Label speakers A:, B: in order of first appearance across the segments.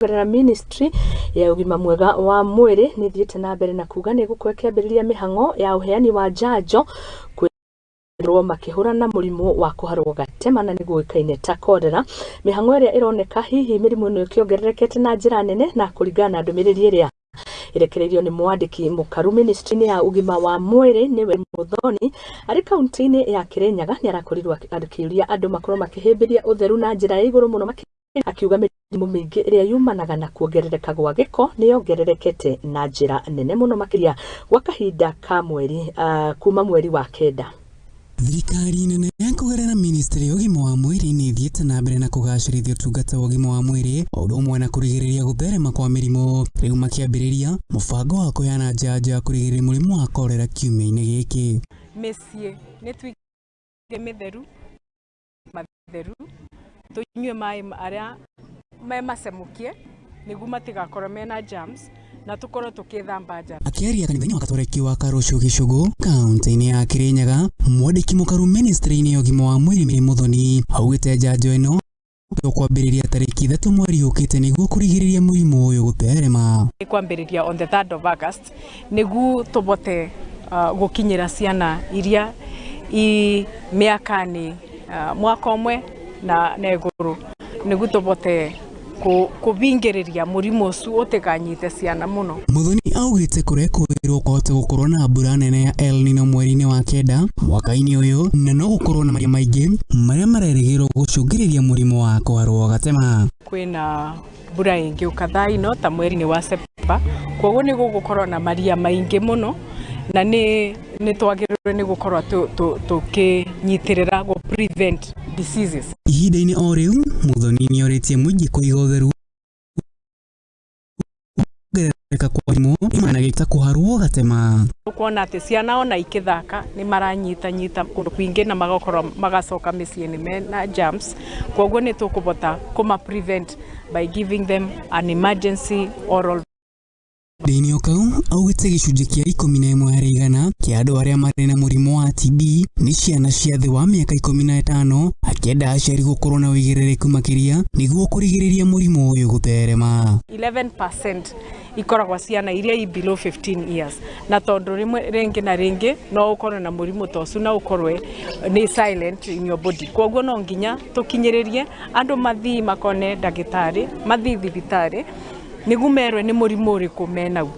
A: Kũgerera ministry ya ũgima mwega wa mwĩrĩ nĩ ĩthiĩte na mbere na kuga nĩ ĩgũkorwo ĩkĩambĩrĩria mĩhang'o ya ũheani wa njanjo kwĩrwo makĩhũrana na mũrimũ wa kũharwo gatema na nĩguo ũĩkaine ta cholera. Mĩhang'o ĩrĩa ĩroneka hihi mĩrimũ ĩno ĩkĩongererekete na njĩra nene na kũringana na ndũmĩrĩri ĩrĩa ĩrekereirio nĩ mwandĩki mũkaru ministry-inĩ ya ũgima wa mwĩrĩ nĩwe Muthoni arĩ kaunti-inĩ ya Kirinyaga nĩ arakorirwo akĩũria andũ makorwo makĩhĩmbĩria ũtheru na njĩra ya igũrũ mũno akiuga mĩrimũ mĩingĩ ĩrĩa yumanaga na kuongerereka gwa gĩko nĩ yongererekete na njĩra nene mũno makĩria gwa kahinda ka mweri kuma mweri wa kenda.
B: Thirikari nene kũgerera ministry ya ũgima wa mwĩrĩ nĩ ĩthiĩte na mbere na kũgacĩrithia ũtungata wa ũgima wa mwĩrĩ o ũndũ ũmwe na kũrigĩrĩria gũtherema kwa mĩrimũ. Rĩu makĩambĩrĩria mũbango wa kũheana njanjo ya kũrigĩrĩria mũrimũ wa korera kiumia-inĩ gĩkĩ.
C: Mĩciĩ nĩ tũige mĩtheru matheru, tũnyue maĩ arĩa me macemũkie nĩguo matigakorwo mena germs na tũkorwo tũkĩthamba nja.
B: Akĩaria kanitha-inĩ wa Gatoreki wa Karũcũ Gĩcũgũ kaunti-inĩ ya Kĩrĩnyaga, mwandĩki mũkaru ministry-inĩ ya ũgima wa mwĩrĩ Mary Muthoni augĩte njanjo ĩno ĩkwambĩrĩria tarĩki 3 mweri ũkĩte nĩguo kũrigĩrĩria mũrimũ ũyũ gũtherema.
C: Kwambĩrĩria on the 3rd of August nĩguo tũbote gũkinyĩra ciana iria i mĩaka-inĩ mwaka ũmwe na igũrũ nĩguo tũbote kũbingĩrĩria mũrimũ ũcio ũtikanyite ciana mũno.
B: Muthoni augĩte kũrekũĩrwo kwahota gũkorwo na mbura nene ya El Nino mweri-inĩ wa kenda mwaka-inĩ ũyũ na no gũkorwo na maria maingĩ marĩa marerĩgĩrĩrwo gũcũngĩrĩria mũrimũ wa kũharwo gatema.
C: Kwĩna mbura ĩngĩũka thaa ino ta mweri-inĩ wa September, koguo nĩ gũgũkorwo na maria maingĩ mũno na nĩ twagĩrĩirwo nĩ gũkorwo tũkĩnyitĩrĩra gũ prevent diseases.
B: Ihinda-inĩ o rĩu Muthoni nĩorĩtie mũingĩ kũiga ũtheru kuongerereka kwa mĩrimũ yumanaga ta kũharwo gatema.
C: Kuona atĩ ciana ona ikĩthaka nĩ maranyitanyita kũndũ kwingĩ na magakorwo magacoka mĩciĩ-inĩ mena germs, koguo nĩ tũkũbota kũma prevent by giving them an emergency oral.
B: Ndini Okau augĩte gĩcunjĩ kĩa 11 harĩ igana kĩa andũ arĩa marĩ na mũrimũ wa TB nĩ ciana cia thĩ wa mĩaka 15, akĩenda aciari gũkorwo na ũigĩrĩrĩku makĩria nĩguo kũrigĩrĩria mũrimũ ũyũ gũtherema.
C: 11% ikoragwo ciana iria i below 15 years, na tondũ rĩmwe rĩngĩ na rĩngĩ no ũkorwo na mũrimũ ta ũcio na ũkorwo nĩ silent in your body, koguo no nginya tũkinyĩrĩrie andũ mathiĩ makone ndagĩtarĩ, mathiĩ thibitarĩ nĩguo merwe nĩ mũrimũ ũrĩkũ menau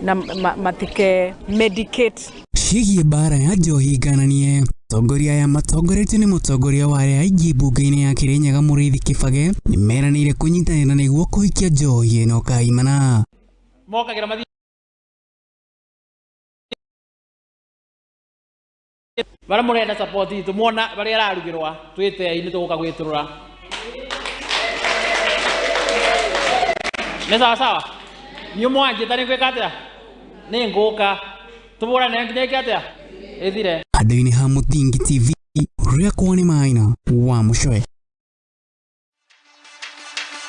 C: na matike medicate.
B: Ciĩgiĩ mbara ya njohi ngananie, atongoria aya matongoretio nĩ mũtongoria wa arĩa aingĩ mbunge-inĩ ya Kĩrĩnyaga Mũrĩithi Kĩbage nĩ meranĩire kũnyitanĩra nĩguo kũhikia njohi ĩno kaimana.
D: Mokagĩra mathiĩ barĩa mũrenda support itũ mwona barĩa ararugĩrwa twĩtei nĩ tũgũka gwĩtũrũra. Nĩ sawa sawa? Niĩ mwanjĩta nĩ ngwĩka atĩa? Nĩ ngũka. Tũbũrane nginya ĩke atĩa? Ĩthire.
B: Handũ-inĩ ha Mũthingi TV, rĩakwa nĩ Maina wa Mũcoe.